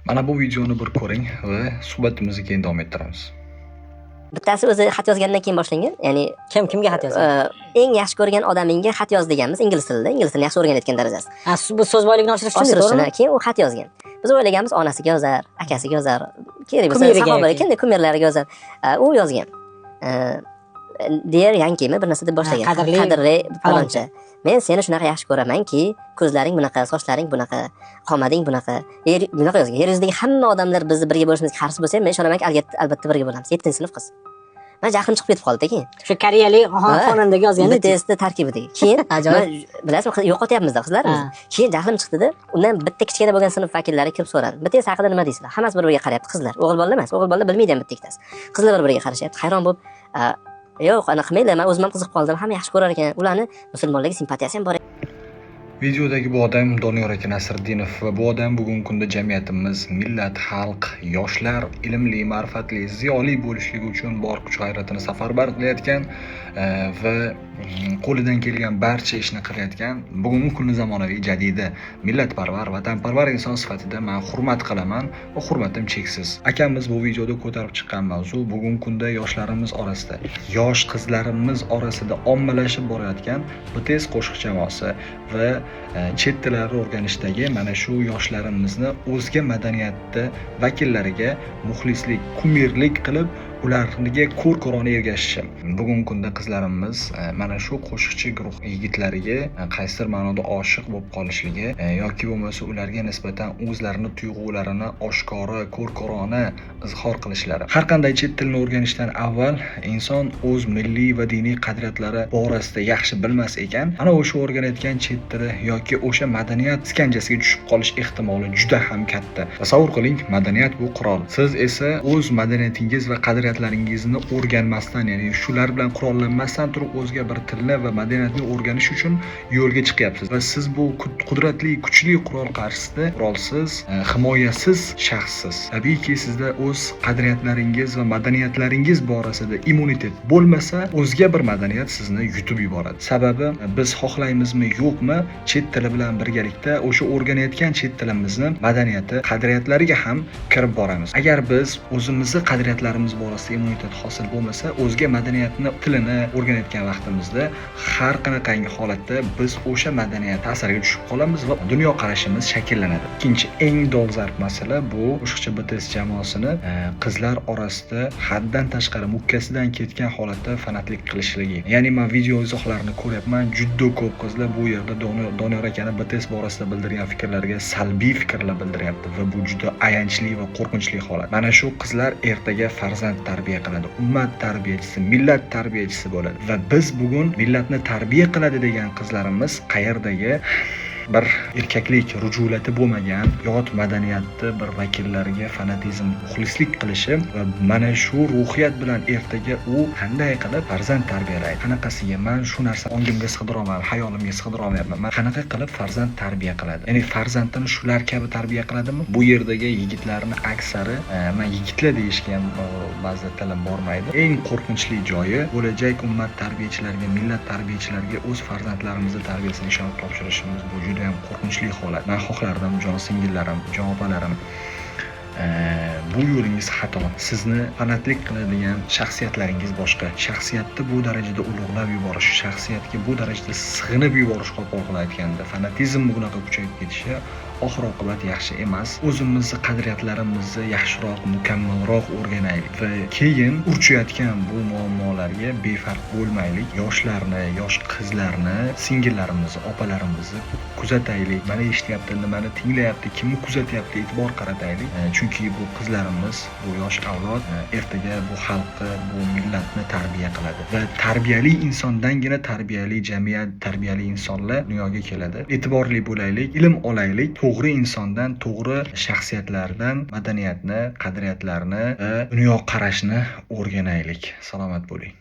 Mana bu videoni bir ko'ring va suhbatimizni keyin davom ettiramiz. Bittasi o'zi xat yozgandan keyin boshlangan, ya'ni Kim kimga xat yozgan? Eng yaxshi ko'rgan odamingga xat yoz deganmiz ingliz tilida, ingliz tilini yaxshi o'rganayotgan darajasi. Ha, bu so'z boyligini oshirish uchun, oshirish uchun. To'g'rimi? Keyin u xat yozgan. Biz o'ylaganmiz, onasiga yozar, akasiga yozar, kerak bo'lsa Kumiriga sahobaga, yoki. kimdir kumirlariga yozar. U yozgan. Dear Yankimi, bir narsa deb boshlagan. Ha, qadrli qadrli falonchi. Falonchi. Men seni shunaqa yaxshi ko'ramanki, ko'zlaring bunaqa, sochlaring bunaqa, qomading bunaqa. Yer bunaqa yozgan. Yer yuzidagi hamma odamlar bizni birga bo'lishimizga qarshi bo'lsa ham, men ishonamanki, albatta birga bo'lamiz. 7-sinf qiz. Man jahlim chiqib ketib qoldi keyin. Shu koreyalik xonandaga yozgan. BTSni tarkibidagi. Keyin Ajoyib. man, bilasizmi, yo'qotyapmiz-da qizlarimizni. Keyin jahlim chiqdida, undan bitta kichkina bo'lgan sinf vakillari kirib so'radi. BTS haqida nima deysizlar? Hammasi bir-biriga qarayapti, qizlar. O'g'il bolalar emas, o'g'il bolalar bilmaydi ham bitta ikkitasi. Qizlar bir-biriga qarashyapti, hayron bo'lib, yo'q, anaqa qilmanglar, men o'zim ham qiziqib qoldim, hamma yaxshi ko'rar ekan. Ularni musulmonlarga simpatiyasi ham bor. Videodagi bu odam Doniyor aka Nasriddinov va bu odam bugungi kunda jamiyatimiz, millat, xalq, yoshlar ilmli, ma'rifatli, ziyoli bo'lishligi uchun bor kuch-g'ayratini safarbar qilayotgan va qo'lidan kelgan barcha ishni qilayotgan bugungi kunni zamonaviy jadida millatparvar, vatanparvar inson sifatida man hurmat qilaman va hurmatim cheksiz. Akamiz bu videoda ko'tarib chiqqan mavzu bugungi kunda yoshlarimiz orasida, yosh qizlarimiz orasida ommalashib borayotgan BTS qo'shiq jamoasi va chet tillarni o'rganishdagi mana shu yoshlarimizni o'zga madaniyatda vakillariga muxlislik, kumirlik qilib, ularga ko'r ko'rona ergashishi. Bugungi kunda qizlarimiz mana shu qo'shiqchi guruh yigitlariga qaysidir ma'noda oshiq bo'lib qolishligi yoki bo'lmasa ularga nisbatan o'zlarini tuyg'ularini oshkora, ko'r ko'rona izhor qilishlari. Har qanday chet tilini o'rganishdan avval inson o'z milliy va diniy qadriyatlari borasida yaxshi bilmas ekan, ana o'sha o'rganayotgan chet tili yoki o'sha madaniyat iskanjasiga tushib qolish ehtimoli juda ham katta. Tasavvur qiling, madaniyat bu qurol. Siz esa o'z madaniyatingiz va qadriyatlaringizni o'rganmasdan, ya'ni shular bilan qurollanmasdan turib o'zga bir tilni va madaniyatni o'rganish uchun yo'lga chiqyapsiz va siz bu qudratli, kuchli qurol qarshisida qurolsiz, himoyasiz shaxssiz. Tabiiyki, sizda o'z qadriyatlaringiz va madaniyatlaringiz borasida immunitet bo'lmasa, o'zga bir madaniyat sizni yutib yuboradi. Sababi, biz xohlaymizmi, yo'qmi, chet tili bilan birgalikda o'sha o'rganayotgan chet tilimizni madaniyati, qadriyatlariga ham kirib boramiz. Agar biz o'zimizni qadriyatlarimiz borasida immunitet hosil bo'lmasa, o'zga madaniyatni tilini o'rganayotgan vaqtimizda har qanaqangi holatda biz o'sha madaniyat ta'siriga tushib qolamiz va dunyoqarashimiz shakllanadi. Ikkinchi eng dolzarb masala bu qo'shiqchi BTS jamoasini qizlar orasida haddan tashqari mukkasidan ketgan holatda fanatlik qilishligi. Ya'ni men video izohlarini ko'ryapman, juda ko'p qizlar bu yerda Doniyor akani BTS borasida bildirgan fikrlarga salbiy fikrlar bildiryapti va bu juda ayanchli va qo'rqinchli holat. Mana shu qizlar ertaga farzand tarbiya qiladi, ummat tarbiyachisi, millat tarbiyachisi bo'ladi va biz bugun millatni tarbiya qiladi degan qizlarimiz qayerdagi bir erkaklik rujulati bo'lmagan yot madaniyatni bir vakillariga fanatizm, muxlislik qilishi va mana shu ruhiyat bilan ertaga u qanday qilib farzand tarbiyalaydi? Qanaqasiga man shu narsa ongimga sig'dira olmayman, hayolimga sig'dira olmayapman. Man qanaqa qilib farzand tarbiya qiladi? Ya'ni farzandini shular kabi tarbiya qiladimi? Bu yerdagi yigitlarni aksari, man yigitlar deyishga ham ba'zida tilim bormaydi. Eng qo'rqinchli joyi, bo'lajak ummat tarbiyachilariga, millat tarbiyachilariga o'z farzandlarimizni tarbiyasini ishonib topshirishimiz, bu juda ham qo'rqinchli holat. Men xohlardim, jon singillarim, jon opalarim, bu yo'lingiz xato. Sizni fanatlik qiladigan shaxsiyatlaringiz boshqa. Shaxsiyatni bu darajada ulug'lab yuborish, shaxsiyatga bu darajada sig'inib yuborish, qo'pol qilib aytganda, fanatizm bunaqa kuchayib ketishi oxir oqibat yaxshi emas. O'zimizni qadriyatlarimizni yaxshiroq, mukammalroq o'rganaylik va keyin urchiyotgan bu muammolarga befarq bo'lmaylik. Yoshlarni, yosh qizlarni, singillarimizni, opalarimizni kuzataylik. Nimani eshityapti, nimani tinglayapti, kimni kuzatyapti, e'tibor qarataylik. Chunki bu qizlarimiz, bu yosh avlod ertaga bu xalqni, bu millatni tarbiya qiladi va tarbiyali insondangina tarbiyali jamiyat, tarbiyali insonlar dunyoga keladi. E'tiborli bo'laylik, ilm olaylik, to'g'ri insondan, to'g'ri shaxsiyatlardan madaniyatni, qadriyatlarni va dunyoqarashni o'rganaylik. Salomat bo'ling.